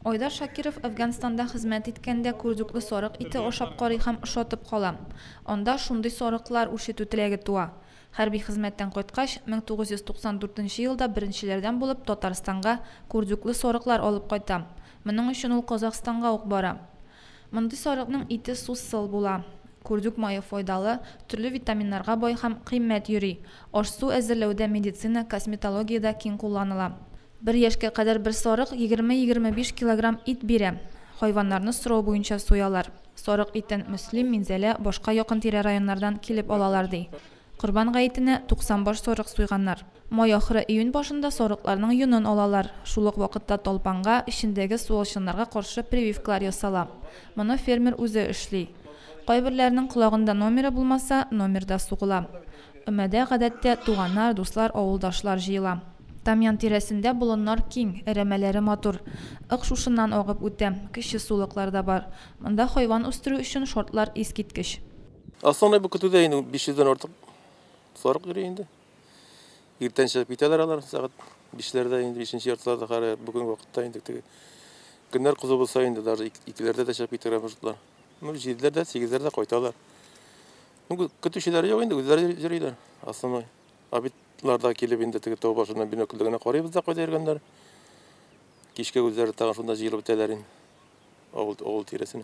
Айдар Шакиров Әфганстанда хезмәт иткәндә курдюклы сарык ите ашап карый һәм ошатып кала. Анда шундый сарыклар үрчетү теләге туа. Хәрби хезмәттән кайткач, 1994 елда беренчеләрдән булып Татарстанга курдюклы сарыклар алып кайта. Моның өчен ул Казахстанга ук бара. Мондый сарыкның ите сусыл була. Курдюк мае файдалы, төрле витаминнарга бай һәм кыйммәт йөри. Аш-су әзерләүдә, медицина, косметологиядә киң кулланыла. Бер яшькә кадәр бер сарык 20-25 килограмм ит бирә. Хайваннарны сорау буенча суялар. Сарык итен Мөслим, Минзәлә, башка якын-тирә районнардан килеп алалар, ди. Корбан гаетенә 90 баш сарык суйганнар. Май ахыры-июнь башында сарыкларның йонын алалар. Шул ук вакытта талпанга, эчендәге суалчаннарга каршы прививкалар ясала. Моны фермер үзе эшли. Кайберләренең колагында номеры булмаса, номер да сугыла. Өмәдә, гадәттә, туганнар, дуслар, авылдашлар җыела. Тамьян тирәсендә болыннар киң, әрәмәләре матур. Ык шушыннан агып үтә, кече сулыклар да бар. Монда хайван үстерү өчен шартлар искиткеч. Основной бу көтүдә инде 500 дән артык сарык йөри инде. Иртән чыгып китәләр алар сәгать 5ләрдә инде, 5нче яртыларда хәзер бүгенге вакытта инде теге көннәр кызу булса инде даже 2ләрдә дә чыгып китәргә мөмкинләр. Ну, 7ләрдә, 8ләрдә кайталар. Ну, көтүчеләр юк инде, үзләре йөриләр основной. Обедларда килеп инде теге тау башыннан бинокльдә генә карыйбыз да кайда йөргәннәр. Кичкә үзләре тагын шунда җыелып бетәләр инде. Авыл, авыл тирәсенә.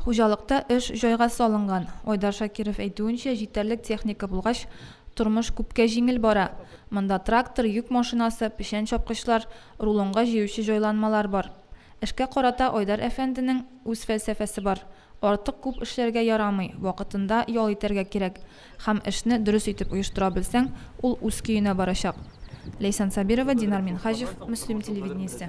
Хуҗалыкта эш җайга салынган. Айдар Шакиров әйтүенчә, җитәрлек техника булгач, тормыш күпкә җиңел бара. Монда трактор, йөк машинасы, печән чапкычлар, рулонга җыючы җайланмалар бар. Эшкә карата Айдар әфәнденең үз фәлсәфәсе бар. Артык күп эшләргә ярамый, вакытында ял итәргә кирәк. Һәм эшне дөрес итеп оештыра белсәң, ул үз көенә барачак. Ләйсән Сабирова, Динар Минһаҗев, Мөслим телевидениесе.